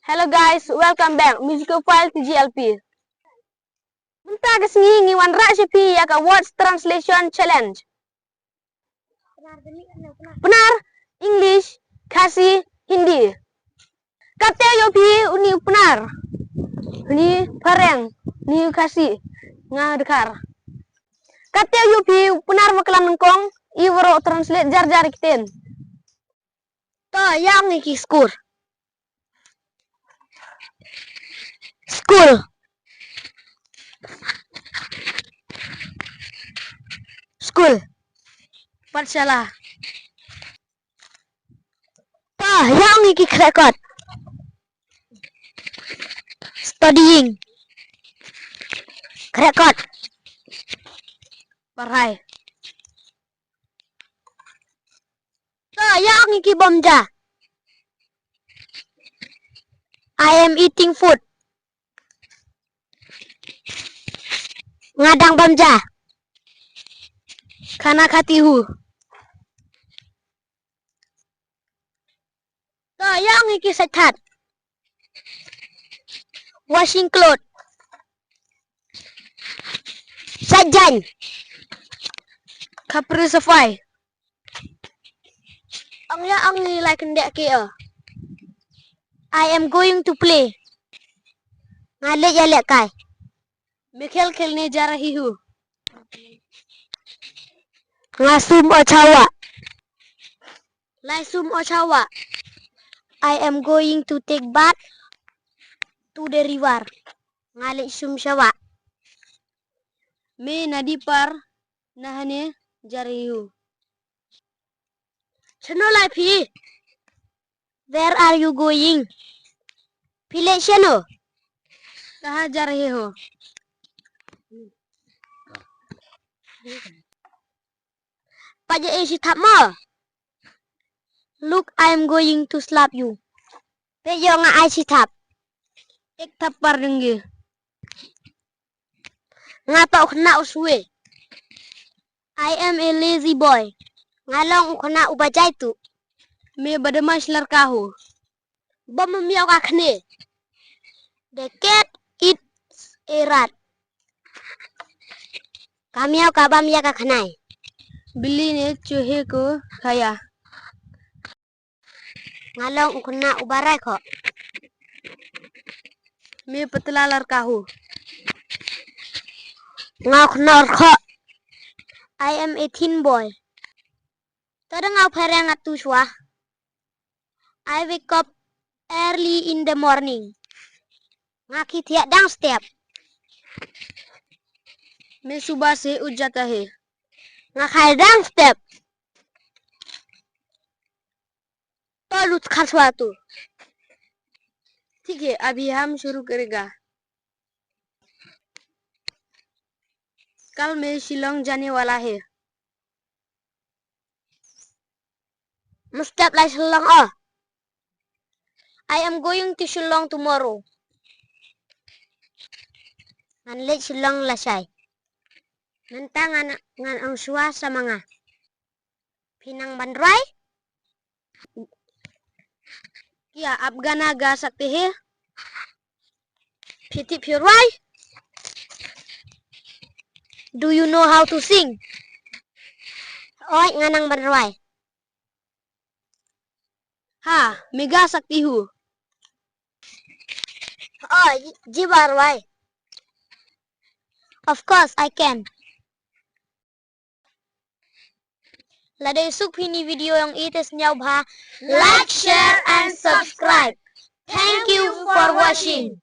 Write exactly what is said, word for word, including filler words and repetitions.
Hello guys, welcome back Musical File T G L P. Mynta ka sngi ngi wanrah sha phi ïa ka Words Translation Challenge. Pnar, English, Khasi, Hindi. Katte ïoh phi une u Pnar, une u Phareng, une u Khasi, nga Dkhar. Katte ïoh phi u Pnar wa klam nyngkong, i waroh translate jar jar ki ktien. To ïa ngi ki skur. School. School. Pathshala. To ïa ngi ki khreh kot. Studying. Khreh kot. Parai. To ïa ngi ki bam ja. I am eating food. Nga dang bam ja. Khana khati hu. To ïa ngi ki sait that. Washing clothes. Sait jaiñ. Khapri safai. Ong ïa ngi lai kyndeh ki. I am going to play. Nga leit ïa lehkai. Me khel khelne jar hi hu. Nga sum o chawa. Lai sum o chawa. I am going to take bath to the river. Nga leit sum chawa. Me nadi par nahane jar hi hu. Chano lai phi? Where are you going? Phi leit shano? Kaha jar hi hu. Peit ïa i shi thap mo. Look, I am going to slap you. Peit ïa nga ai shi thap. Ek thap par denggi. Nga to u khynnah u swe. I am a lazy boy. Nga long u khynnah u ba jai tu. Me badamash larka hu. Bam miaw ka khne. The cat eats a rat. Ka miaw ka bam ïa ka khnai. Billi ne chuhe ko khaya. Nga long u khynnah u ba rai kho. Me patla larka hu. Nga u khynnah kho. I am a thin boy. To dang au phareng atu shwa. I wake up early in the morning. Nga khie thiah dang step. Me suba se uj jata he. Nga khai dang step. To lut khan shwa tu. ठीक है, अभी हम शुरू करेगा। कल मैं शिलोंग जाने वाला है। Mynstep lai Shillong o. I am going to Shillong tomorrow. Ngan leit Shillong lashai. Mynta ngan, ngan ong shwa sa ma nga. Phi nang ban rwai? क्या आप गाना गा सकते हैं? Phi tip phi rwai? Do you know how to sing? Oi, nga nang ban rwai. हाँ, मैं गा सकती हूँ। Oi, ji, ji ba rwai. Of course I can. Lada ïa suk phi ïa kane ka video ïong i te sngewbha like, share and subscribe. Thank you for watching.